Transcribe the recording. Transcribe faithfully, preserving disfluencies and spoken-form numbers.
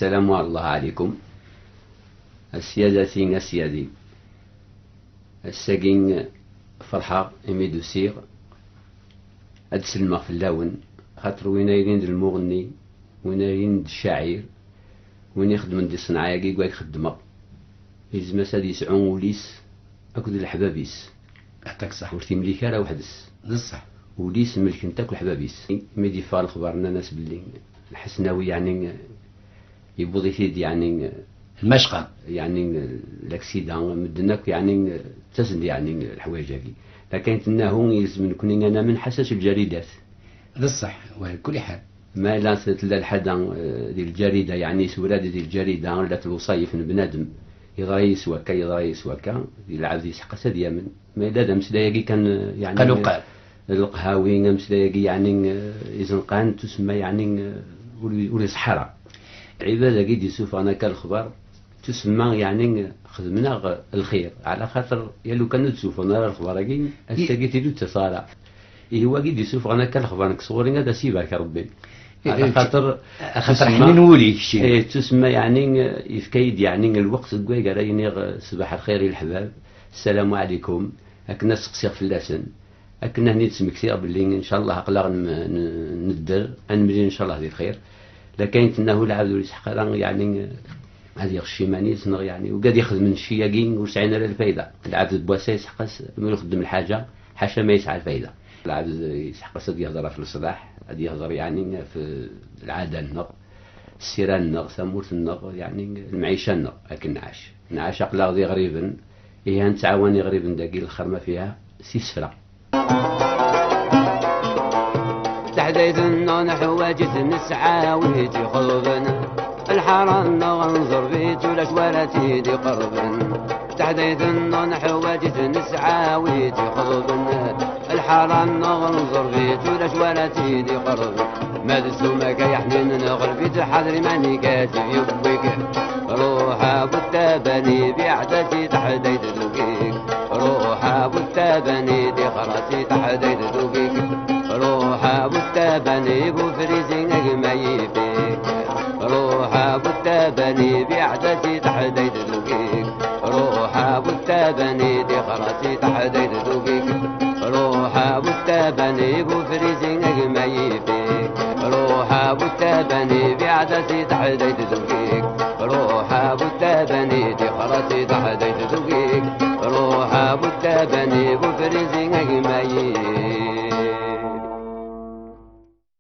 السلام الله عليكم. السيادة، السيادي، الساقين فرحة إميدوسيغ. Ad sellmeɣ fell-awen, xaṭer win ay yilin d lmuɣenni, win ay yilin d ccacir, win ixeddmen di ṣṣenɛa-agi i xeddmeɣ, yezmer ad yesɛu ul-is akked leḥbab-is. Aṭak ṣṣeḥ. Ur t-imlik ara weḥd-s. D ṣṣeḥ. Ul-is melken-t akk leḥbab-is. Mi d-yeffeɣ lexbar, nnan-as belli Lḥesnawi, yeɛni, yewweḍ-it-id, yeɛni, lmacqa, yeɛni, laksida, medden akk, yeɛni, ttasen-d, yeɛni, leḥwayeǧ-agi. Lakin tennahu yelzem nekni ad namen ḥaca s lǧaridat. D ṣṣeḥ, wa kul ḥal. Ma yella tella lḥada, eh, di lǧarida, yeɛni, tura-d di lǧarida, llant lewṣayef n bnadem, yeḍra-yas wakka, yeḍra-yas wakka, di lɛebd yesḥeq-as ad yamen. Ma yella d ameslay-agi kan, eh, yeɛni, qal uqal. Leqhawi, ameslay-agi, yeɛni, eh, izenqan, tusemma, yeɛni, eh, ur, ur iṣeḥḥa ara. Lɛibad-agi d-yessufɣen akka lexbar, tusemma, yeɛni, xedmen-aɣ lxir, ɛla xaṭer ya lukan ur d-ssufɣen ara lexbar-agi, ass-agi tili ur d-ttaseɣ ara. Ihi wagi d-yessufɣen akka lexbar nekk sɣur-i, ad as-ibarek Rebbi. Eh, ɛla eh, xaṭer axaṭer tusemma, ḥnin wul-ik, keččini. Eh, tusemma, yeɛni, eh, yefka-yi-d, yeɛni, lweqt deg wayeg ara iniɣ, eh, ṣbaḥ lxir i leḥbab, ssalamu ɛlikum, akken ad seqsiɣ fell-asen. Akken ad ten-id-smektiɣ belli, ncallah, aql-aɣ n-, n-, nedder, ad nemlil, ncallah, di lxir. Lakin tennahu lɛebd ur yesḥeq ara, yeɛni, ad yexci iman-is, neɣ, yeɛni, ugad ixedmen cci-agi ur sɛin ara lfayda. Lɛebd n wass-a yesḥeq-as, mi ixeddem lḥaǧa, ḥaca ma yesɛa lfayda. Lɛebd yesḥeq-as ad yehder ɣef leṣlaḥ, ad yehder, yeɛni, ɣef lɛada-nneɣ, ssira-nneɣ, tamurt-nneɣ, yeɛni, lemɛica-nneɣ, akken nɛac. Nɛac aql-aɣ d iɣriben, ihi ad nettɛawan iɣriben dagi lxer ma fiha, s isefra. Taḥdayt-nneɣ neḥwaǧ-itt, nesɛa wid ixeḍben. Lḥara-nneɣ nẓerb-itt, ulac wara tt-id-iqerben. Taḥdayt-nneɣ neḥwaǧ-itt, nesɛa wid ixeḍben. Lḥara-nneɣ nẓerb-itt, ulac wara tt-id-iqerben. Ma d ssuma-k ay aḥnin, ɣleb-itt, ḥader iman-ik ad tt-yewwik. Ruḥ a bu ttaban, ibiɛ-d-as i taḥdayt tugik. Ruḥ a bu ttaban, idixer-as i taḥdayt tugik. Ruḥ a bu ttaban, i bu frizi a gma yifik. Ruḥ a bu ttaban, ibiɛ-d-as i taḥdayt tugik. Ruḥ a bu ttaban, idixer-as i taḥdayt tugik. Ruḥ a bu ttaban, i bu frizi a gma yifik. Ruḥ a bu ttaban, ibiɛ-d-as i taḥdayt tugik. Ruḥ a bu ttaban, idixer-as i taḥdayt tugik. Ruḥ a bu ttaban, i bu frizi a gma yifik.